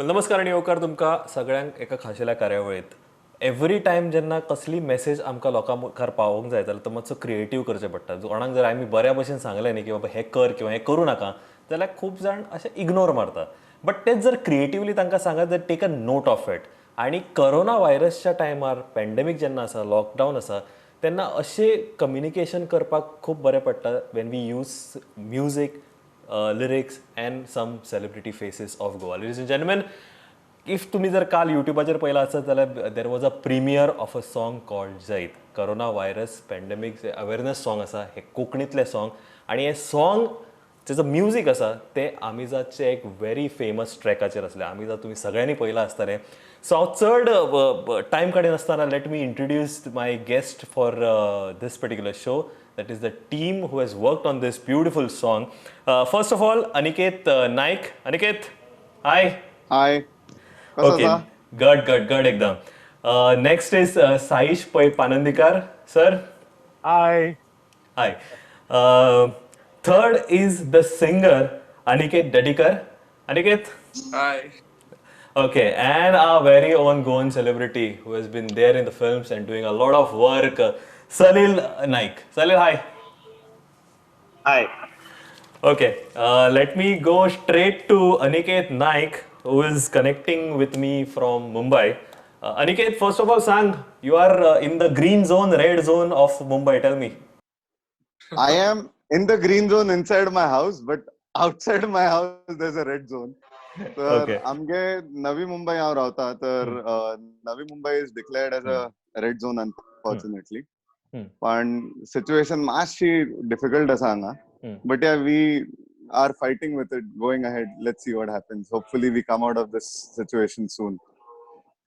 नमस्कार आनी येवकार तुमकां सगळ्यांक एका खाशेल्या कार्यावळींत. एवरी टायम जेन्ना कसली मॅसेज आमकां लोकां मुखार पावोवंक जाय जाल्यार तो मातसो क्रिएटीव करचें पडटा. कोणाक जर आमी बऱ्या भशेन सांगलें न्ही की बाबा हें कर किंवा हें करूं नाका जाल्यार खूब जाण अशें इग्नोर मारता. बट तेच जर क्रिएटिवली तांकां सांगत जाल्यार take a note of it. आनी करोना व्हायरसच्या टायमार पॅन्डेमीक जेन्ना आसा, लॉकडावन आसा, तेन्ना अशें कम्युनिकेशन करपाक खूब बरें पडटा when we use music, lyrics and some celebrity faces of Goa. Ladies and gentlemen, if तुमी जर काल युट्यूबाचेर पळयलां आसत जाल्यार there was a premiere of a song called Jait. Corona virus pandemic awareness song आसा हें, कोंकणींतलें सॉंग. आनी हें सॉंग तेजो म्युजीक आसा तें आमिजाचें एक व्हेरी फेमस ट्रॅकाचेर आसलें. आमिजाद तुमी सगळ्यांनी पळयलां आसतलें. सो हांव चड time काडिनासतना let me introduce my guest for this particular show, that is the team who has worked on this beautiful song. First of all, Aniket Naik. Aniket, hi. हाय, कसो Okay. आसा? Good, good, good एकदम. Next is Saish Pai Panandikar, sir. Hi. Hi. Third is the singer Aniket Dadikar. Aniket. Hi. Okay, and our very own Goan celebrity who has been there in the films and doing a lot of work, Salil Naik. Salil, hi. Hi. Okay, let me go straight to Aniket Naik, who is connecting with me from Mumbai. Aniket, first of all, Sang, you are in the green zone, red zone of Mumbai. Tell me. I am in the green zone inside my house, but outside my house there's a red zone. तर आमगे नवी मुंबई हांव रावता, तर Navi Mumbai is declared as a red zone, unfortunately. पण situation मातशी difficult आसा हांगा. But yeah, we are fighting with it, going ahead. Let's see what happens. Hopefully, we come out of this situation soon.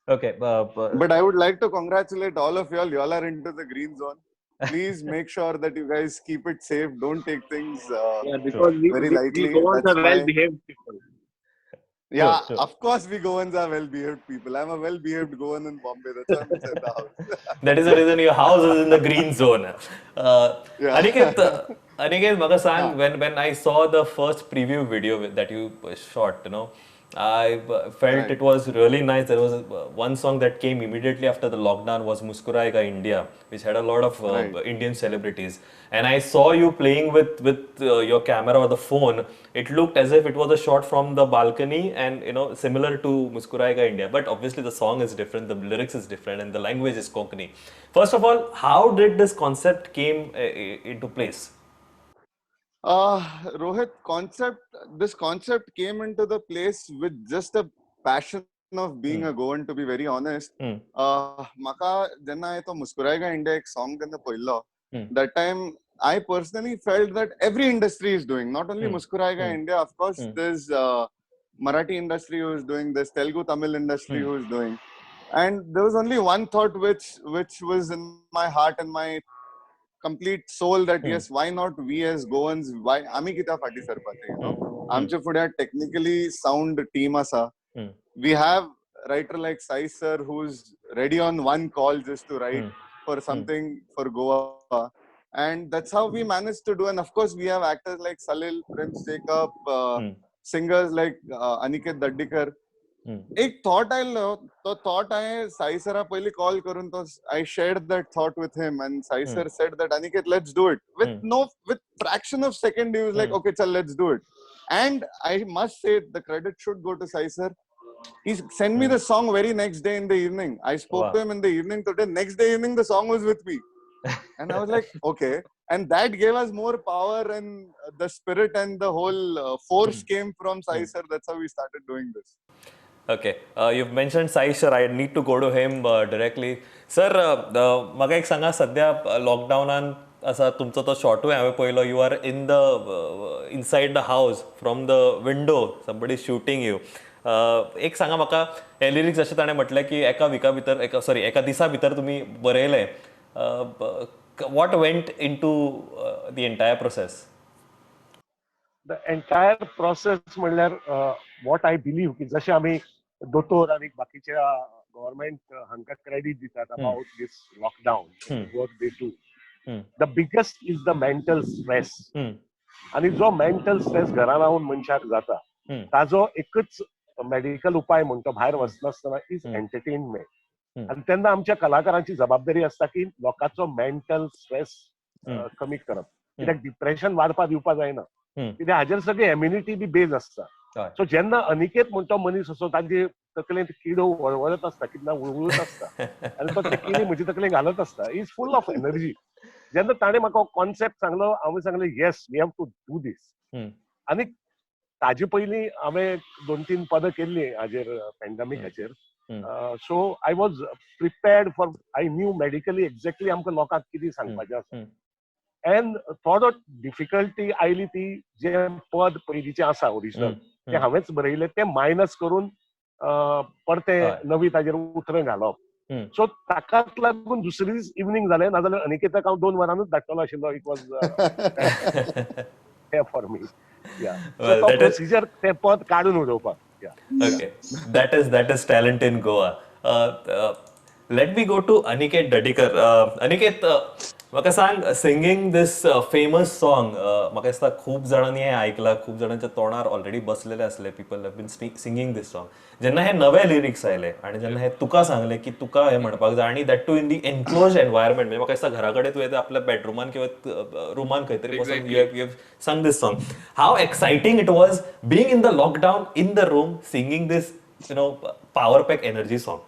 But I would like to congratulate all of y'all. Y'all are into the green zone. Please make sure that you guys keep it safe. Don't take things Yeah, because very lightly. We Goans That's are well why- behaved people. Yeah, Sure. of course we Goans are well-behaved people. I'm a well-behaved Goan in Bombay. That's why I'm inside the house. That is the reason your house is in the green zone. Yeah. Aniket, Aniket, म्हाका सांग, when I saw the first preview video that you shot, I felt it was really nice. There was one song that came immediately after the lockdown was Muskurayega India, which had a lot of Indian celebrities. And I saw you playing with your camera or the phone. It looked as if it was a shot from the balcony and similar to Muskurayega India. But obviously the song is different, the lyrics is different, and the language is Konkani. First of all, how did this concept came into place? Rohit, this concept came into the place with just a passion of being a Goan, to be very honest. म्हाका जेन्ना हांवें तो मुस्कुराएगा India एक song जेन्ना पळयल्लो, that time I personally felt that every industry is doing, not only Muskurayega India, of course, there's Marathi industry who is doing this, Telugu, Tamil industry who is doing. And there was only one thought which was in my heart and my complete soul that yes, why not we as Goans, why आमी कित्याक फाटीं सरपाचें? आमचे फुड्यार technically sound team आसा. We have writer like Sai sir who's ready on one call just to write for something for Goa. And that's how we managed to do. And of course, we have actors like Salil, Prince Jacob, singers like Aniket Daddikar. एक thought आयलो, तो thought हांवें साई सरा पयलीं call करून तो I shared that thought with him and Sai sir said that, "Aniket, let's do it." With no, with fraction of second he was like, "Okay, चल, let's do it." And I must say the credit should go to Sai sir. He sent me the song very next day in the evening. I spoke to him in the evening today. Next day evening, the song was with me. And I was like, "Okay." And that gave us more power, and the spirit and the whole force came from Sai sir. That's how we started doing this. Okay. You've mentioned Sai sir. I need to go to him directly. Sir, म्हाका एक सांगा, सध्या लॉकडावनान आसा, तुमचो तो शॉटूय हांवें पळयलो. You are in the inside the house, from the window somebody shooting you. एक सांगा म्हाका, हे लिरिक्स जशें ताणें म्हटलें की एका विका भितर, एका, सॉरी, एका दिसा भितर तुमी बरयले, what went into the entire process? The entire process म्हणल्यार, what I believe की जशें आमी दोतोर आनी बाकीच्या गव्हर्मेंट हांकां क्रेडीट दितात about this lockdown work they do, the biggest is the mental stress. आनी जो मेंटल स्ट्रेस घरान रावन मनशाक जाता, ताजो एकच मेडिकल उपाय म्हणतो भायर वचनासतना is entertainment. आनी तेन्ना आमच्या कलाकारांची जबाबदारी आसता की लोकांचो मेंटल स्ट्रेस कमी करप, कित्याक डिप्रेशन वाडपा दिवपा जायना, कित्याक हाजेर सगळी इम्युनिटी बी बेज आसता. सो जेन्ना अनिकेत म्हणतो मनीस असो तांचे तकलेंत किडो वळवळत आसता, कितना वळवळत आसता आनी तो ते किडी म्हजे तकलेंत घालत आसता, is full of energy. जेन्ना ताणें म्हाका कॉन्सेप्ट सांगलो, हांवें सांगलें yes we have to do this. आनी ताजे पयलीं हांवें 2-3 पदां केल्लीं हाजेर, पॅन्डेमिकाचेर. So I was prepared for, I knew medically exactly आमकां लोकांक कितें सांगपाचें आसा. एंड थोडो डिफिकल्टी आयली ती जे पद पयलींचें आसा ओरिजिनल तें हांवेंच बरयलें, तें मायनस करून परतें नवी ताजेर उतरां घालप. सो ताकाच लागून दुसरी दीस इवनींग जालें, नाजाल्यार अनिकेताक हांव 2 वरांनूच धाडटलो आशिल्लो. It was for me. So procedure तें पद काडून उडोवपाक. Okay, that is talent in Goa. Let me go to Aniket Dadhikar. Aniket, म्हाका सांग, सिंगींग दीस फेमस सॉंग, म्हाका दिसता खूब जाणांनी हें आयकलां, खूब जाणांच्या तोंडार ऑलरेडी बसलेले आसले, people have been singing this song. जेन्ना हे नवे लिरिक्स आयले आनी जेन्ना हे तुका सांगलें की तुका हें म्हणपाक जाय, आनी that too in the enclosed environment, म्हणजे म्हाका दिसता घरा कडेन तुवें आपल्या बेडरुमान किंवा रुमान खंय तरी बसून you have sung this song. How exciting it was being in the lockdown in the room singing this, you know, power pack energy song.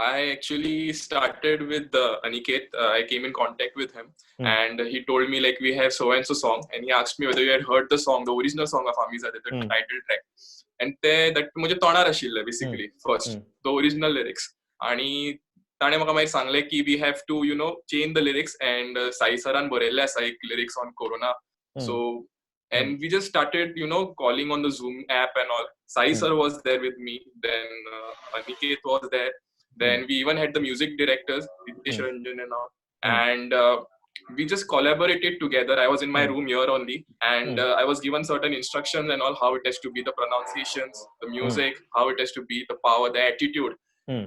I actually started with Aniket. I came in contact with him and he told me like we have so and so song, and he asked me whether you had heard the song, the original song of Ami Zade, the title track. And that mujhe tonar ashille basically first, the original lyrics. Ani tane maka मागीर सांगले की we have to, you know, change the lyrics, and Sai saran बरयल्ले आसा एक lyrics on Corona. So, and we just started, you know, calling on the Zoom app and all. Sai sir was there with me, then Aniket was there. Then we even had the music directors, Ritesh Ranjan and all. And we just collaborated together. I was in my room here only, and I was given certain instructions and all, how it has to be, the pronunciations, the music, how it has to be, the power, the attitude.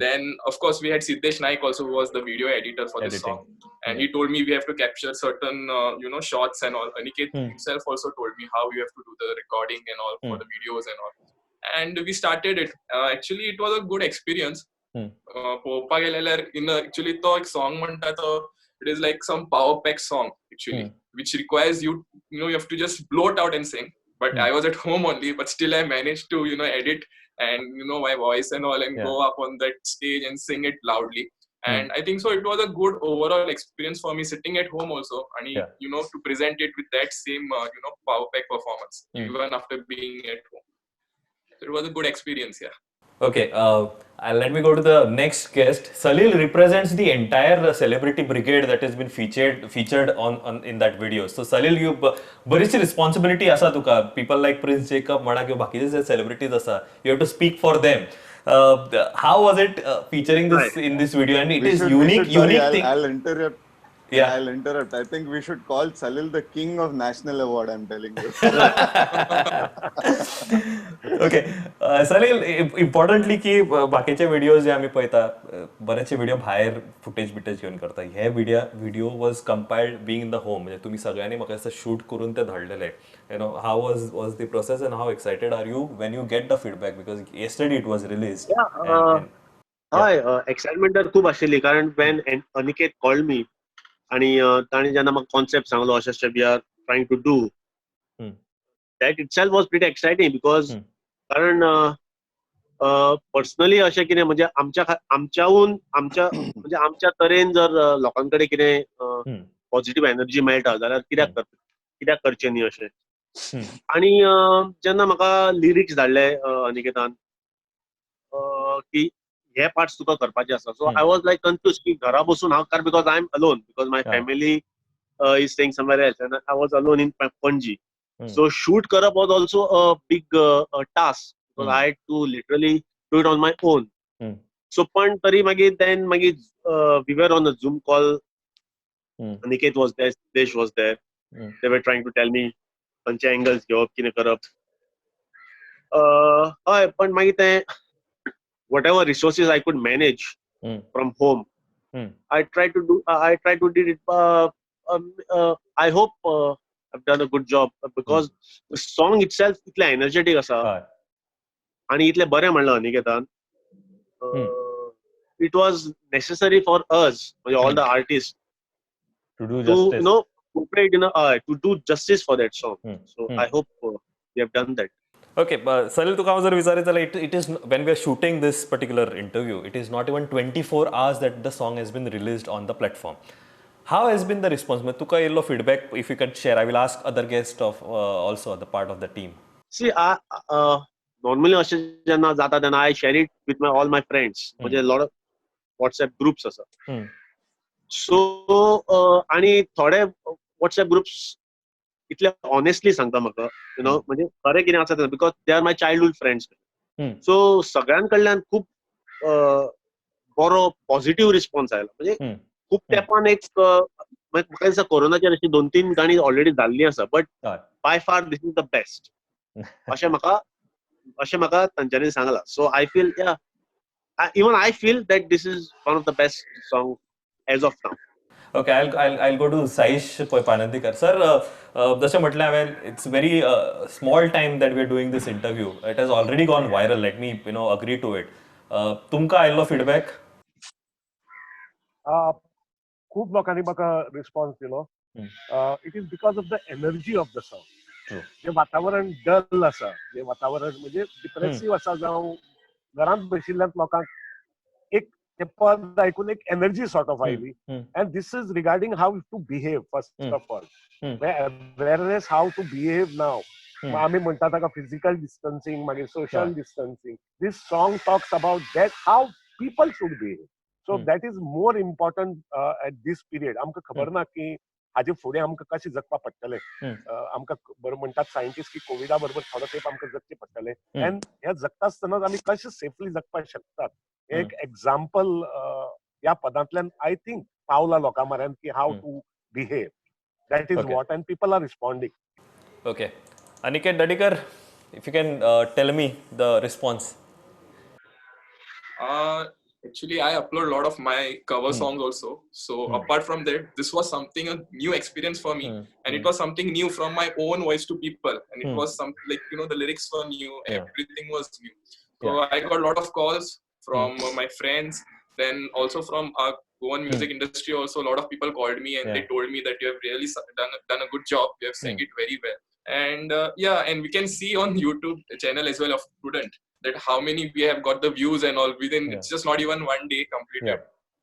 Then, of course, we had Siddesh Naik also, who was the video editor for this song. And he told me we have to capture certain, you know, shots and all. Aniket himself also told me how you have to do the recording and all for the videos and all. And we started it. Actually, it was a good experience. पोवपाक गेल्यार in actually तो एक song म्हणटा तो it is like some power pack song actually, which requires you, you know, you have to just blow it out and sing. But I was at home only, but still I manage to, you know, edit and, you know, my voice and all, and go up on that stage and sing it loudly. And I think so it was a good overall experience for me sitting at home also, and you know, to present it with that same you know, power pack performance even after being at home. So it was a good experience. Yeah. Okay, let me go to the next guest. Salil represents the entire celebrity brigade that has been featured on in that video. So Salil, you बरीचशी responsibility आसा तुका. People like Prince Jacob म्हणा किंवा बाकीचे जे celebrities आसा, you have to speak for them. How was it featuring this in this video? And it is unique thing. I'll interrupt. Yeah. I'll interrupt. I think we should call Salil the king of national award, I'm telling you. Okay. Salil, importantly की बाकीचे videos जे आमी पळयता, बरेचशे video भायर footage बिटेज घेवन करता. हे video was compiled being in the home. म्हणजे तुमी सगळ्यांनी म्हाका दिसता शूट करून ते धाडलेले. You know, how was the process and how excited are you when you get the feedback? Because yesterday it was released. Yeah. हय, एक्साइटमेंट तर खूब आशिल्ली, कारण when Aniket called me आणि ताणें जेन्ना म्हाका कॉन्सेप्ट सांगलो अशें अशें we are trying to do, that itself was pretty exciting because कारण पर्सनली अशें कितें म्हणजे आमच्याहून आमच्या म्हणजे आमच्या तरेन जर लोकां कडेन कितें पॉझिटिव्ह एनर्जी मेळटा जाल्यार कित्याक करचें न्ही अशें. आणि जेन्ना म्हाका लिरिक्स धाडले अनिकेतान की हे पार्ट्स तुका करपाचे आसा, so I was like confuse की घरा बसून हांव, कारण because I am alone, because my family is staying somewhere else and I was alone in Panaji. So shoot करप was also a big task because I had to literally do it on my own. So पण तरी मागीर then मागीर we were on a Zoom call, Aniket was there, Siddesh was there, they were trying to tell me खंयचे angles घेवप, कितें करप. हय, पण मागीर तें whatever resources I could manage from home, I try to do. I try to did it. I hope have done a good job because the song itself इतलें energetic आसा आनी इतलें बरें म्हणलां अनिकेतान. It was necessary for us, all the artist, to do to you know cooperate in to do justice for that song. So I hope we have done that. Okay, Salil, तुका हांव जर विचारीत जाल्यार it is when we are shooting this particular interview, it is not even 24 hours that the song has been released on the platform. How has been the response? तुका येयल्लो feedback if you can share. I will ask other guest of also the part of the team. See, normally अशें जेन्ना जाता तेन्ना I share it with my all my friends, म्हणजे lot of WhatsApp groups आसा. So आनी थोडे WhatsApp groups इतले honestly सांगता म्हाका, you know, म्हणजे खरें कितें आसा तें, because they are my childhood friends. So सगळ्यां कडल्यान खूब बरो पॉझिटिव्ह रिस्पॉन्स आयला. म्हणजे खूब तेंपान एक म्हाका दिसता कोरोनाचेर अशी 2-3 गाणी ऑलरेडी जाल्ली आसा, but by far this is the best अशें म्हाका तांच्यांनी सांगलां. So I feel even I feel that this is one of the best song as of now. Okay, I'll go to Saish Panandikar. Sir, जशें म्हटलें हांवें, it's very small time that we are doing this interview. It has already gone viral. Let me, you know, agree to it. तुमकां आयिल्लो feedback? खूब लोकांनी म्हाका response दिलो. It is because of the energy of the song. जे वातावरण dull आसा, जे वातावरण म्हणजे डिप्रेसिव्ह आसा, जावं घरांत बशिल्ल्या लोकांक एक ते पद आयकून एक एनर्जी सॉर्ट ऑफ आयली. And this is regarding how to behave first of all, awareness how to behave now. आमी म्हणटा ताका फिजिकल डिस्टन्सिंग, मागीर social distancing. This song talks about that how people should behave. So that is more important at this period. आमकां खबर ना की हाजे फुडें आमकां कशें जगपा पडटलें. आमकां बरें म्हणटात सायंटिस्ट की कोविडा बरोबर थोडो तेंप आमकां जगचें पडटलें. एंड हें जगता आसतनाच आमी कशें सेफली जगपाक शकतात एक एग्जाम्पल ह्या पदांतल्यान I think पावला लोकां म्हऱ्यान की how to behave. That is what, and people are responding. Okay, Aniket Dadhikar, if you can tell me the response. Actually, I upload a lot of my cover songs also. So apart from that, this was something, a new experience for me. And it was something new from my own voice to people. And it was some, like, you know, the lyrics were new, everything was new. So I got a lot of calls from my friends, then also from our Goan music industry also, a lot of people called me and they told me that you have really done a good job. You have sang it very well. And and we can see on YouTube channel as well of Prudent that how many we have got the views and all within, it's just not even one day completed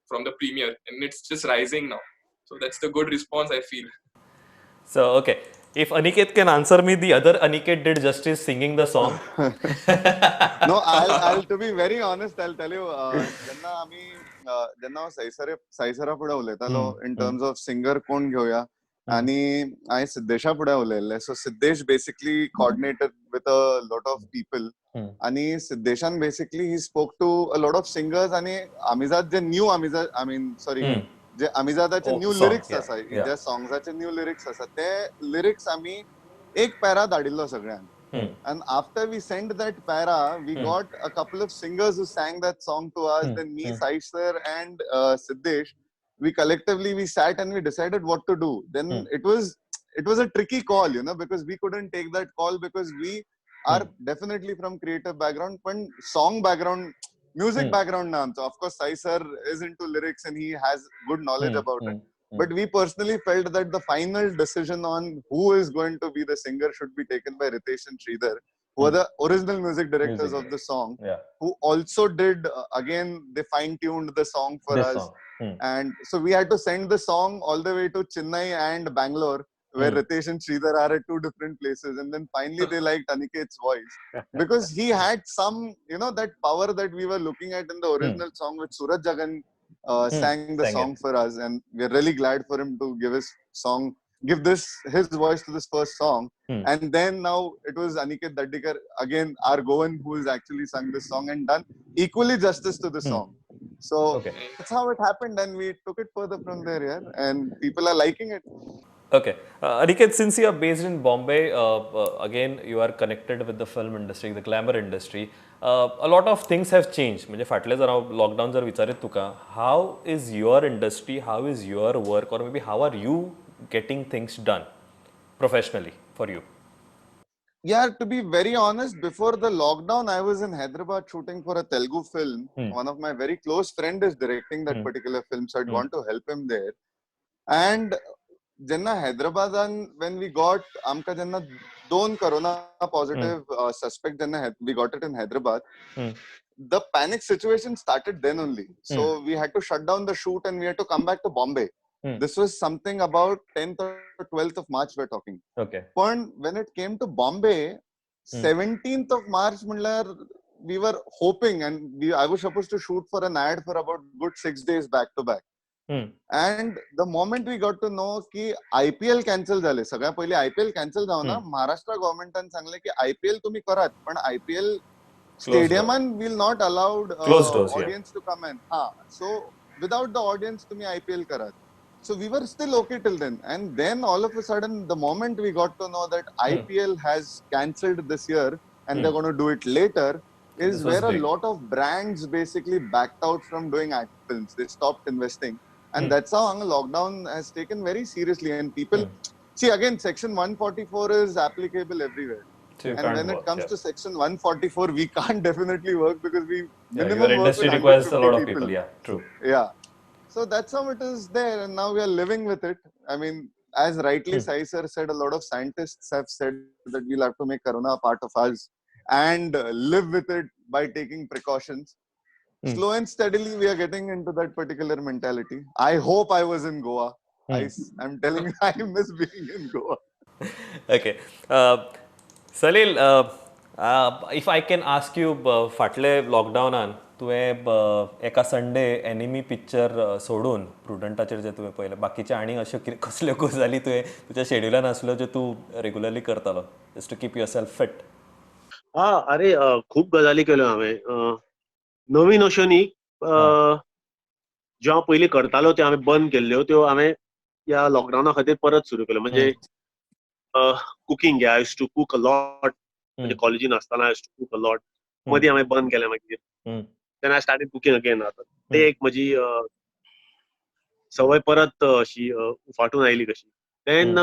from the premiere, and it's just rising now. So that's the good response I feel. So, okay. If Aniket can answer me, the other Aniket did justice singing the song. No, I'll to be very honest, I'll tell you, जेन्ना साईसरा फुडें उलयतालो in terms of singer कोण घेवया, आनी हांवें सिद्धेशा फुडें उलयल्लें. So Siddhesh basically coordinated with a lot of people, आनी सिद्धेशान basically he spoke to a lot of singers. आनी आमिजाद जे न्यू आमिजाद, I mean sorry, जे आमिजादाचे न्यू लिरिक्स आसा, ज्या सॉंग्साचे न्यू लिरिक्स आसा, ते लिरिक्स आमी एक पॅरा धाडिल्लो सगळ्यांक. And after we sent that para, we got a couple of singers who sang that song to us. Then me, Saish sir and Siddesh, we collectively, we sat and we decided what to do. Then it was a tricky call, you know, because we couldn't take that call because we are definitely from creative background, but song background, music background na. So of course, Sai sir is into lyrics and he has good knowledge about it. But we personally felt that the final decision on who is going to be the singer should be taken by Ritesh and Sridhar, who are the original music directors of the song, who also did, again, they fine-tuned the song for us. And so we had to send the song all the way to Chennai and Bangalore, where Ritesh and Sridhar are at two different places. And then finally they liked Aniket's voice because he had some, you know, that power that we were looking at in the original song, which Suraj Jagan sang the song for us, and we're really glad for him to give his song, give this his voice to this first song. And then now it was Aniket Dadhikar, again our Goan, who has actually sung this song and done equally justice to the song. So that's how it happened, and we took it further from there, yeah, and people are liking it. Okay. Aniket, since you are based in Bombay, again, you are connected with the film industry, the glamour industry. A lot of things have changed. म्हणजे फाटले जर हांव lockdown जर विचारीत तुका, how is your industry, how is your work, or maybe how are you getting things done Professionally for you. Yeah, to be very honest, before the lockdown, I was in Hyderabad shooting for a Telugu film. One of my very close friend is directing that particular film, so I'd gone to help him there. And jenna Hyderabad, when we got amka jenna don corona positive suspect, jenna we got it in Hyderabad. The panic situation started then only. So we had to shut down the shoot and we had to come back to Bombay. This was something about 10th or 12th of March we're talking. Okay. But when it came to Bombay, 17th of March, we were hoping, and I was supposed to shoot for an ad for about good 6 days back to back. And the moment we got to know ki IPL cancel झाले, सगळ्या पहिले IPL cancel जावं ना, महाराष्ट्र गव्हर्नमेंटान सांगले की IPL तुम्ही करात, पण IPL stadium will not allowed audience to come in. Ha, so without the audience तुम्ही IPL करात. So we were still okay till then. And then all of a sudden, the moment we got to know that IPL has cancelled this year and they're going to do it later, is where a lot of brands basically backed out from doing ad films. They stopped investing. And that's how lockdown has taken very seriously. And people, see again, section 144 is applicable everywhere. So and when it comes to section 144, we can't definitely work because we minimum your industry work requires a lot of people. Yeah, true. Yeah. So that's how it is there, and now we are living with it. I mean, as rightly Sai sir said, a lot of scientists have said that we'll have to make Corona a part of us and live with it by taking precautions. Slow and steadily, we are getting into that particular mentality. I hope I was in Goa. I'm telling you, I miss being in Goa. Okay. Salil, if I can ask you, फाटले लॉकडाऊनान तुवें एका Sunday enemy picture सोडून प्रुडंटाचेर जे तुवें पळयलें, बाकीचे आनी अश्यो कसल्यो गजाली तुवें तुज्या शेड्युलान आसल्यो ज्यो तूं रेगुलरली करतालो just to keep yourself fit? हा, अरे खूब गजाली केल्यो हांवें, नवीन अश्यो न्ही, ज्यो हांव पयलीं करतालो त्यो हांवें बंद केल्ल्यो, त्यो हांवें ह्या लॉकडावना खातीर परत सुरू केल्यो. म्हणजे cooking, I used to cook a lot, म्हणजे कॉलेजीन आसतना I used to cook a lot, मदीं हांवें बंद केलें मागीर. Then I started cooking again. आता ते एक म्हजी सवय परत अशी उफाटून आयली कशी. Then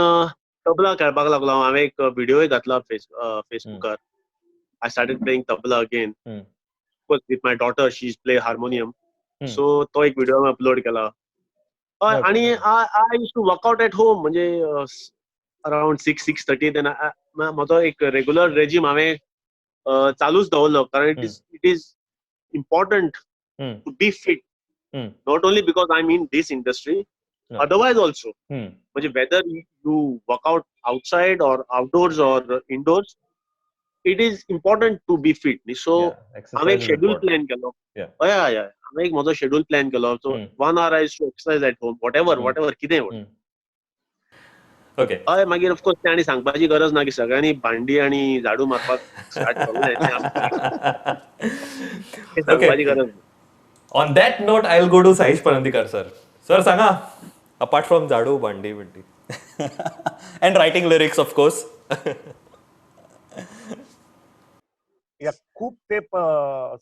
tabla खेळपाक लागलो हांव, हांवें एक व्हिडियोय घातला फेसबुकार. I started playing tabla again with my daughter, she play harmonium, so तो एक व्हिडिओ हांवें अपलोड केला. आनी I used to workout at home, म्हणजे अरावंड 6-6:30. Then म्हजो एक रेगुलर रेजीम हांवें चालूच दवरलो, कारण it is important to be fit, not only because I'm in this industry, otherwise also. Whether you work out outside or outdoors or indoors, it is important to be fit. So हांवें एक schedule plan केलो. हय, हांवें एक म्हजो schedule plan केलो. So 1 hour I used to exercise at home, whatever कितें. Okay. हय, मागीर ऑफकोर्स ते आनी सांगपाची गरज ना की सगळ्यांनी भांडी आनी झाडू मारपाक स्टार्ट करूं सांगपाची गरज ना. On that note, I will go to Saish Panandikar sir. Sir सांगा, अपार्ट फ्रॉम झाडू भांडी बिंडी and writing lyrics of course. खूब ते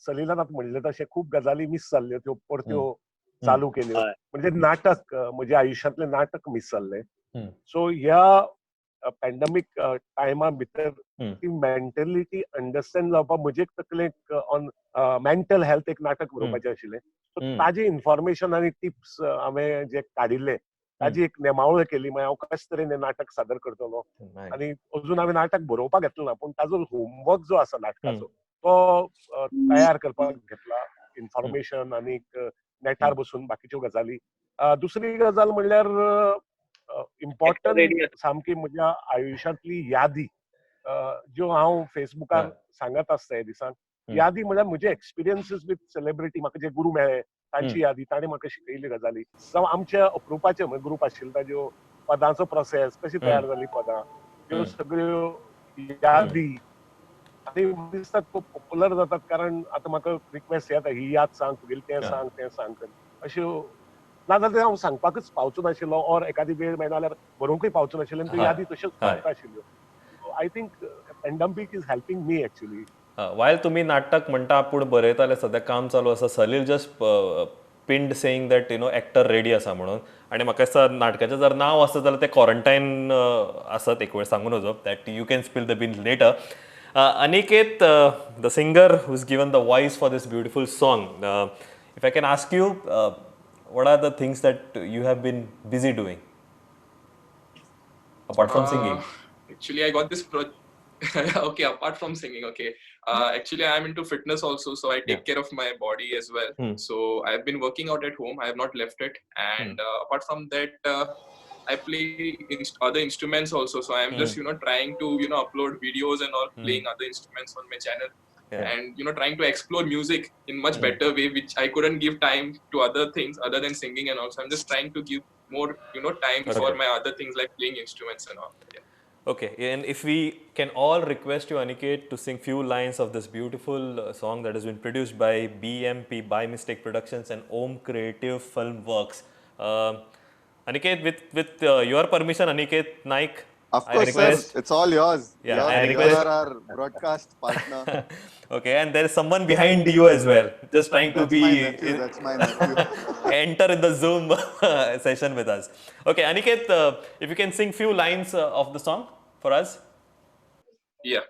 सलिलान आतां म्हणलें तशें खूब गजाली मिस जाल्ल्यो, त्यो परत्यो चालू केल्यो. म्हणजे नाटक, म्हज्या आयुश्यांतलें नाटक मिस जाल्लें. सो ह्या पॅन्डेमीक टायमा भितर ती मेंटलिटी अंडरस्टँड जावपाक म्हजे तकलेक ऑन मेंटल हेल्थ एक नाटक बरोवपाचें आशिल्लें. सो ताजें इन्फॉर्मेशन आनी टिप्स हांवें जे काडिल्ले ताजी एक नेमावळ केली. मागीर हांव कशे तरेन हें नाटक सादर करतलो, आनी अजून हांवें नाटक बरोवपाक घेतलें ना, पूण ताजो होमवर्क जो आसा नाटकाचो तो तयार करपाक घेतला, इन्फॉर्मेशन आनी नेटार बसून बाकीच्यो गजाली. दुसरी गजाल म्हणल्यार इम्पॉर्टंट सामकी म्हज्या आयुश्यांतली यादी ज्यो हांव फेसबुकार सांगत आसता हे दिसान. यादी म्हळ्यार म्हजे एक्सपिरियन्सीस विथ सेलिब्रिटी, म्हाका जे गुरू मेळ्ळे तांची यादी, ताणें म्हाका शिकयल्ली गजाली. जावं आमच्या अप्रुपाचे ग्रुप आशिल्ले ताज्यो पदांचो प्रोसेस कशी तयार जाली पदां, त्यो सगळ्यो यादी. आनी दिसतात खूब पॉप्युलर जातात, कारण आतां म्हाका रिक्वेस्ट येता, ही याद सांग तुगेली, तें सांग तें सांग, अश्यो ना जाल्यार हांव सांगपाकच पावचो नाशिल्लो, ऑर एखादी वेळ मेळना जाल्यार बरोवंकूय पावचो नाशिल्लें, त्यो यादी तश्योच उरता आशिल्ल्यो. I think pandemic is helping me actually. While तुमी नाटक म्हणटा पूण बरयताले, सद्या काम चालू आसा. सलील just pinned saying that you know actor ready आसा म्हणून. आनी म्हाका दिसता नाटकाचें जर नांव आसत जाल्यार तें क्वॉरंटायन आसत, एक वेळ सांगून नजो, that you can spill the bean later. Aniket, the singer who is given the voice for this beautiful song, if I can ask you, what are the things that you have been busy doing apart from singing? Actually, I got this okay, apart from singing, okay. Actually, I'm into fitness also, so I take care of my body as well. So I've been working out at home. I have not left it. And apart from that, I play other instruments also. So I'm just, you know, trying to, you know, upload videos and all, playing other instruments on my channel. Yeah. And, you know, trying to explore music in much better way, which I couldn't give time to other things other than singing and also. I'm just trying to give more, you know, time for my other things like playing instruments and all. Yeah. Okay, and if we can all request you, Aniket, to sing few lines of this beautiful song that has been produced by BMP, By Mistake Productions and Om Creative Film Works. Aniket, with your permission, Aniket Naik. Of course, sir, it's all yours. Yeah, you are our broadcast partner. Okay, and there is someone behind you as well, just trying to be... My nephew, that's my nephew. Enter in the Zoom session with us. Okay, Aniket, if you can sing few lines of the song for us. Yeah.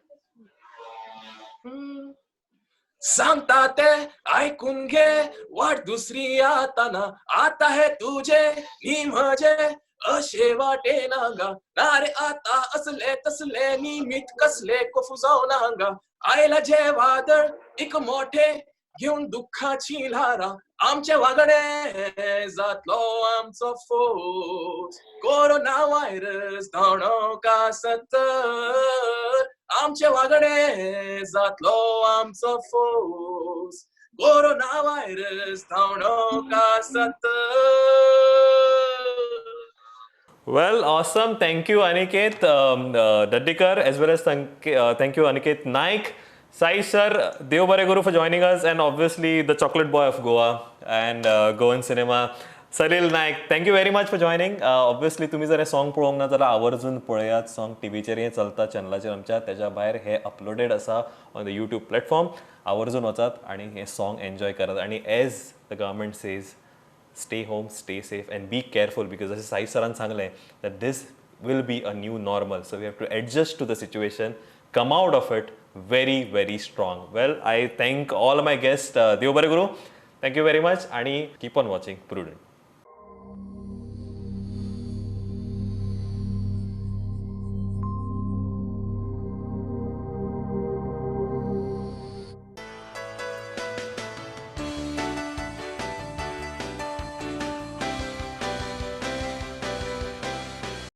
सांगता ते ऐकून घे, वाट दुसरी आता ना, आता है तुझे नी म्हजे अशे वाटे नांगा, ना रे आता असले तसले निमित कसले कोफुजाव नांगा, आयला जे वादळ एक मोठे घेऊन दुःखाची ल्हारा, आमचे वागणे जातलो आमचो फोस, कोरोना व्हायरस धांवणो का सतर, आमचे वागणे जातलो आमचो फोस, कोरोना व्हायरस धांवणो का सतर. Well, awesome. Thank you, Aniket Daddikar, as well as thank you, Aniket Naik. Sai sir, Dev Bare Guru for joining us, and obviously the chocolate boy of Goa and Goan cinema, Salil Naik. Thank you very much for joining. Obviously, तुम्ही जर हे song पळोवंक ना जाल्यार आवर्जून पळयात. Song टीव्हीचेर हें चलता, चॅनलाचेर आमच्या, त्याच्या भायर हे अपलोडेड आसा ऑन the YouTube platform. आवर्जून वचात आनी हें सॉन्ग एन्जॉय करात. आनी as the government says, stay home, stay safe and be careful, because अशें साई सरान सांगलें that this will be a new normal. So we have to adjust to the situation, come out of it very, very strong. Well, I thank all my guests. Dev Bare Guru, thank you very much. And keep on watching Prudent.